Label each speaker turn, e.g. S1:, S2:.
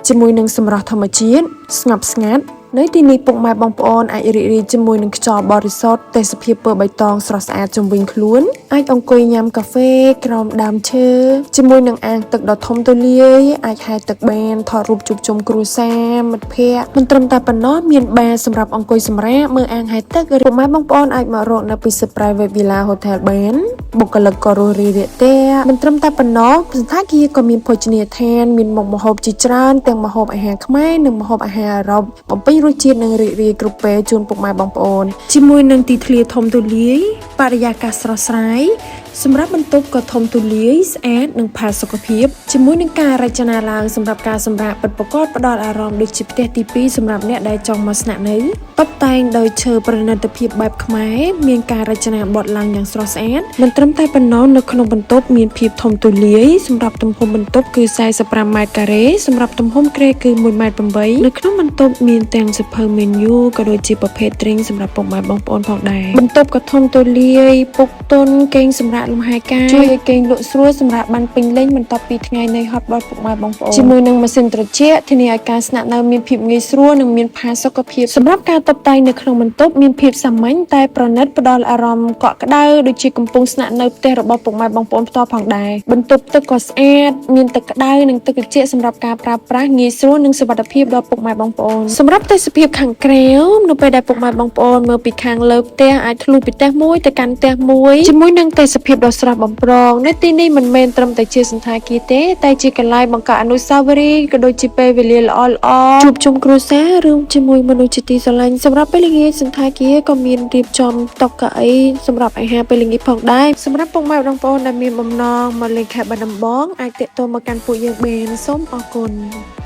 S1: ជាមួយនឹងសម្រស់ធម្មជាតិស្ងប់ស្ងាត់នៅទីនេះពុកម៉ែបងប្អូនអាចរីករាយជាមួយនឹងខ្យល់បរិសុទ្ធទេសភាពពណ៌បៃតងស្រស់ស្អាតជុំវិញខ្លួនអាចអង្គុយញ៉ាំកាហ្វេក្រោមដើមឈើជាមួយនឹងអាងទឹកដ៏ធំទូលាយអាចហែលទឹកបានថតរូបជួបជុំគ្រួសារមិត្តភ័ក្តិមិនត្រឹមតែប៉ុណ្ណោះមានបារសម្រាប់អង្គុយសម្រាកមើលអាងហែលទឹកឬពុកម៉ែបងប្អូនអាចមករកនៅពិសិដ្ឋ Private Villa Hotel បានបុគ្គលិកក៏រួសរាយរាក់ទាក់មិនត្រឹមតែប៉ុណ្ណោះសណ្ឋាគារក៏មានភោជនីយដ្ឋានមានមុខម្ហូបជាច្រើនទាំងម្ហូបអាហារខ្មែរនិងម្ហូបអាហារអឺរ៉ុបបំពេញរសជាតិនិងរីករាយគ្រប់ពេលជូនពុកម៉ែបងប្អូនជាមួយនឹងទីធ្លាធំទូលាយបរិយាកាសស្រស់ស្រាយសម្រាប់បន្ទប់ក៏ធំទូលាយស្អាតនិងផាសុកភាពជាមួយនឹងការរចនាឡើងសម្រាប់ការសម្រាកពិតប្រាកដផ្ដល់អារម្មណ៍ដូចជាផ្ទះទី2សម្រាប់អ្នកដែលចង់មកស្នាក់នៅតុបតែងដោយឈើប្រណិតភាពបែបខ្មែរមានការរចនាបថឡើងយ៉ាងស្រស់ស្អាតមិនត្រឹមតែប៉ុណ្ណោះនៅក្នុងបន្ទប់មានភាពធំទូលាយសម្រាប់ទំហំបន្ទប់គឺ45ម៉ែត្រការ៉េសម្រាប់ទំហំគ្រែគឺ1ម៉ែត្រ8នៅក្នុងបន្ទប់មានទាំងសៀវភៅ menu ក៏ដូចជាប្រភេទ drink សម្រាប់ពុកម៉ែបងប្អូនផងដែរបន្ទប់ក៏ធំទូលាយពុកទន់គេងសម្រាប់លំហែកាយជួយឲ្យគេងលក់ស្រួលសម្រាប់បានពេញលេញបន្ទាប់ពីថ្ងៃនៃហត់របស់ពុកម៉ែបងប្អូនជាមួយនឹងម៉ាស៊ីនត្រជាក់ធានាឲ្យការស្នាក់នៅមានភាពងាយស្រួលនិងមានផាសុកភាពសម្រាប់ការតុបតែងនៅក្នុងបន្ទប់មានភាពសាមញ្ញតែប្រណិតផ្ដល់អារម្មណ៍កក់ក្ដៅដូចជាកំពុងស្នាក់នៅផ្ទះរបស់ពុកម៉ែបងប្អូនផ្ទាល់ផងដែរបន្ទប់ទឹកក៏ស្អាតមានទឹកក្ដៅនិងទឹកត្រជាក់សម្រាប់ការប្រើប្រាស់ងាយស្រួលនិងសុវត្ថិភាពដល់ពុកម៉ែបងប្អូនសម្រាប់ទេសភាពខាងក្រៅនៅពេលដែលពុកម៉ែបងប្អូនមើលពីខាងលើផ្ទះអាចធ្លុះពីផ្ទះមួយទៅកាន់ផ្ទះមួយជាមួយនឹងទេសភាពដ៏ស្រស់បំព្រងនៅទីនេះមិនមែនត្រឹមតែជាសណ្ឋាគារទេតែជាកន្លែងបង្កើតអនុស្សាវរីយ៍ក៏ដូចជាពេលវេលាល្អៗជួបជុំគ្រួសារឬជាមួយមនុស្សជាទីស្រឡាញ់សម្រាប់ពេលល្ងាចសណ្ឋាគារក៏មានរៀបចំតុកៅអីសម្រាប់អាហារពេលល្ងាចផងដែរសម្រាប់ពុកម៉ែបងប្អូនដែលមានបំណងមកលេងខេត្តបាត់ដំបងអាចទាក់ទងមកកាន់ពួកយើងបានសូមអរគុណ។